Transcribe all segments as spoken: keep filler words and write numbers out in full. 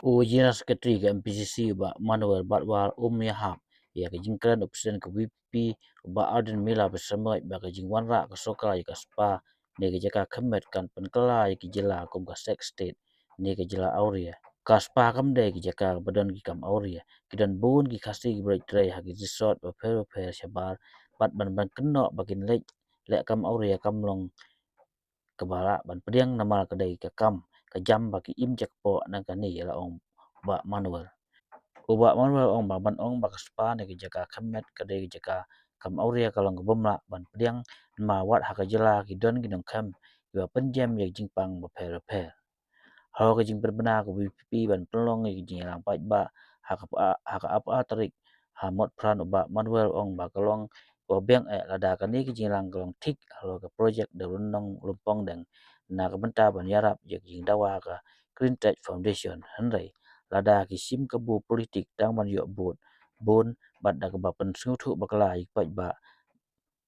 U General Secretary ka M P C C, u Bah Manuel Batwal, um ïahap ïa ka jingkren u President ka V P P, u Bah Ardent Miller Basaiawmoit, ba ka jingwanrah ka sorkar ïa ka SPA ne ka jaka khyrmet kan pynkylla ïa ki jylla kum ka sex state ne ka jylla awria. Ka SPA kam dei ki jaka ba don ki kam awria. Ki don bun ki Khasi kiba leit trei ha ki resort bapher bapher shabar, bad ban ban kynnoh ba kin leit leh kam awria kam long kaba lah ban pdiang namar ka dei ka kam ka jam ba ki im jakpoh na kane, la ong Bah Manuel. U Bah Manuel ong ba ban ong ba ka SPA ne ka jaka khyrmet ka dei ka jaka kam awria ka long ka bym lah ban pdiang, namar wat ha ka jylla ki don ki nongkhem kiba pynjem ïa ka jingpang bapher bapher. Ha ka jingpynbna ka V P P ban pynlong ïa ka jingïalang paidbah ha ka, ha ka arphew tarik ha Motphran, u Bah Manuel ong ba ka long kaba biang eh lada kane ka jingïalang ka long thik halor ka project da lynnong Lumpongdeng na ka bynta ban ïarap ïa ka jingdawa ka Green Tech Foundation. Hynrei lada ki shim kabu politik tang ban ïoh vote bun bad da kaba pynsngewthuh bakla ïa ki paidbah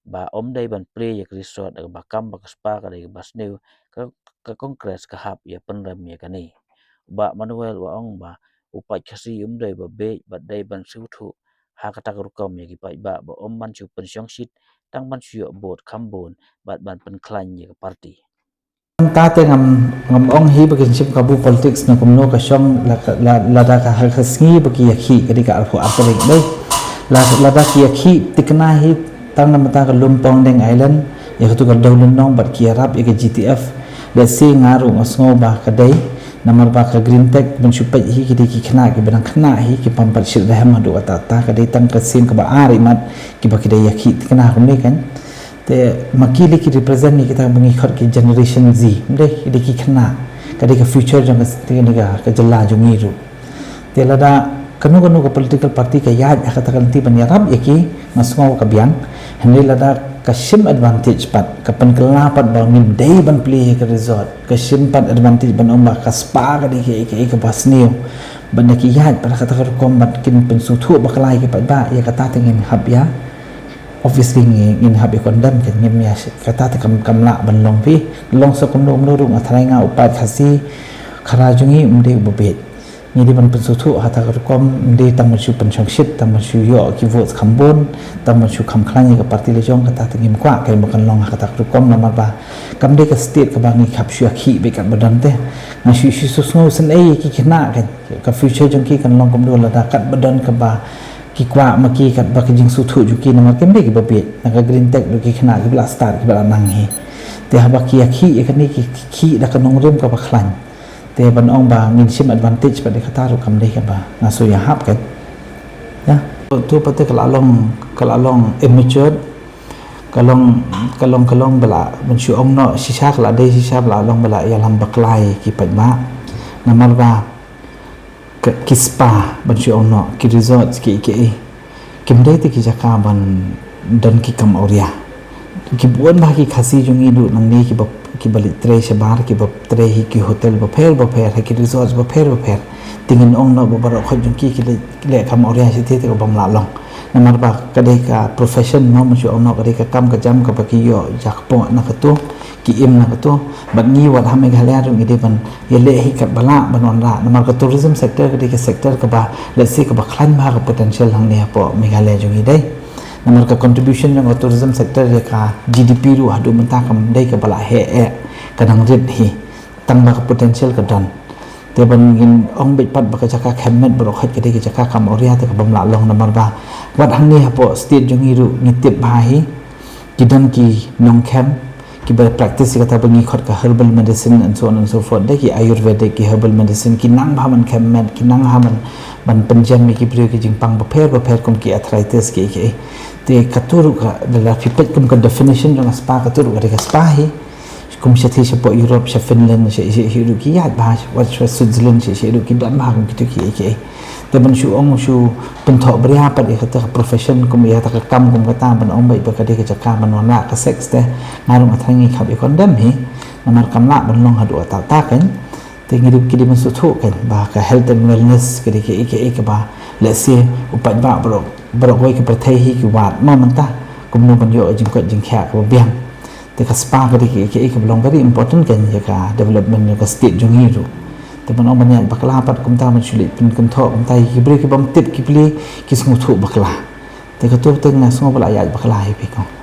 ba ym dei ban plie ïa ka resort da kaba kam ba ka SPA ka dei kaba sniew, ka, ka Congress ka hap ïa pynrem ïa kane. U Bah Manuel u ong ba u paid Khasi um dei ba bieit bad dei ban sngewthuh ha kata ka rukom ïa ki paidbah ba ym ban shu pynshongshit tang ban shu ïoh vote kham bun bad ban pynkhlaiñ ïa ka party. Mynta te ngam, ngam ong hi ba kin shim kabu politics ne kumno ka shong la, la, lada ka ha ka sngi ba ki ïakhih ka dei ka arphew ar tarik dei. La, lada ki ïakhih thikna hi tang na mynta ka Lumpongdeng Island ïa katu ka dewlynnong bad ki ïarap ïa ka G T F. Let's say nga ruh nga sngew ba ka dei namar ba ka Green Tech ban shu peit hi ki dei ki khynnah kiba dang khynnah hi, ki pom pat shit rhem haduh katta katta, ka dei tang ka sien kaba ar imat kiba ki dei ïakhih thikna kumne kan. Te ma ki lei ki represent ïa kita ba ngi khot ki Generation Z, ym dei, ki dei ki khynnah, ka dei ka future jong ka, ka, ka jylla jong ngi ruh. Te lada kano kano ka political party ka ïaid ha kata ka lynti ban ïarap ïa ki, nga sngew ka biang. Hynrei lada ka shim advantage pat, ka pynkylla pat ba ngim dei ban plie ïa ka resort, ka shim pat advantage ban ong ba ka SPA ka dei kaei kaei kaba sniew, ban da ki ïaid pat ha kata ka rukom bad kin pynsngewthuh bakla ïa ki paidbah, ïa kata te ngin hap ïa Obviously ngi, ngin hap ïa condemn, kan ngim ïa, kata te kam, kam lah ban long phi. Long sa kumno kumno ruh nga tharai nga u paid Khasi khara jong ngi um dei uba bieit. Ngi dei ban pynsngewthuh ha kata ka rukom, um dei tang ban shu pynshongshit, tang ban shu ïoh ki votes kham bun, tang ban shu kham khlaiñ ïa ka party la jong, kata te ngim kwah, kan ba kan long ha kata ka rukom namar ba kam dei ka state kaba ngi hap shu ïakhih beit katba don te. Nga shu, shu, shu sngew sngewsynei ïa ki khynnah kan, ka future jong ki kan long kumno lada katba don kaba ki kwah ma ki katba ka jingsngewthuh jong ki namar kim dei kiba bieit, na ka Green Tech ruh ki khynnah kiba la start kiba la nang hi. Te haba ki ïakhih ïa kane ki, ki khih da ka nongrim kaba khlaiñ. Te ban ong ba ngin shim advantage pat ïa kata ruh kam dei kaba nga sngew ïahap kan. Ïa. Tu pat te ka la long, ka la long immature, ka long, ka long, ka long ba la ban shu ong noh shisha, ka la dei shisha ba la long ba la ïalam bakla ïa ki paidbah. Namar ba ka, ki SPA ban shu ong noh, ki resorts kiei kiei, kim dei te ki jaka ban don ki kam awria. Ki bun bha ki Khasi jong ngi ruh nangne kiba, kiba leit trei shabar, kiba trei ha ki hotel bapher bapher, ha ki resorts bapher bapher. Te ngin ong noh ba baroh khoit jong ki ki leh, leh kam awria shi te, te ka bym lah long. Namar ba ka dei ka profession, mo, ban shu ong noh, ka dei ka kam ka jam kaba ki ïoh jakpoh na katu, ki im na katu. Bad ngi wat ha Meghalaya ruh ngi dei ban ïaleh hi katba lah ban wanrah, namar ka tourism sector ka dei ka sector kaba, let's say, kaba khlaiñ bha ka potential hangne hapoh Meghalaya jong ngi dei. Namar ka contribution jong ka tourism sector ïa ka G D P ruh haduh mynta kam dei kaba la heh eh, ka dang rit hi, tang ba ka potential ka don. Te ban ngin ong beit pat ba ka jaka khyrmet baroh khoit ka dei ka jaka kam awria, te ka bym lah long namar ba wat hangne hapoh state jong ngi ruh ngi tip bha hi, ki don ki nongkhem kiba practice ïa kata ba ngi khot ka herbal medicine and so on and so forth, dei ki Ayurvedic, ki herbal medicine, ki nang bha ban khyrmet, ki nang bha ban, ban pynjem ïa ki briew ki jingpang bapher bapher kum ki arthritis kiei kiei. Te katu ruh ka, lada phi peit kum ka definition jong ka SPA, katu ruh ka dei ka SPA hi. Kum shathie shapoh Europe, sha Finland, sha, sha, sha ruh ki ïaid bha, wat sha Switzerland, sha, sha ruh ki don bha kum kitu kiei kiei. Te ban shu ong shu pynthoh bria pat ïa kata ka profession, kum ïa kata ka kam kum kata, ban ong beit ba ka dei ka jaka ban wanrah ka sex, te nga ruh nga tharai ngi hap ïa condemn hi. Namar kam lah ban long haduh katta katta kan. Te ngi dei, ki dei ban sngewthuh kan ba ka health and wellness ka dei kaei kaei kaba, let's say, u paidbah baroh, baroh kawei ka pyrthei hi ki wad, mo, mynta kumno ban ïoh ka jingkoit jingkhiah kaba biang. Te ka SPA ka dei kaei kaei kaba long very important kan ïa ka development ïa ka state jong ngi ruh. Te ban ong ban ïaid bakla pat kumta ban shu leit pynkynthoh kumta ïa ki briew ki bym tip ki plie ki sngewthuh bakla. Te kato te nga sngew ba la ïaid bakla ïa phi kong.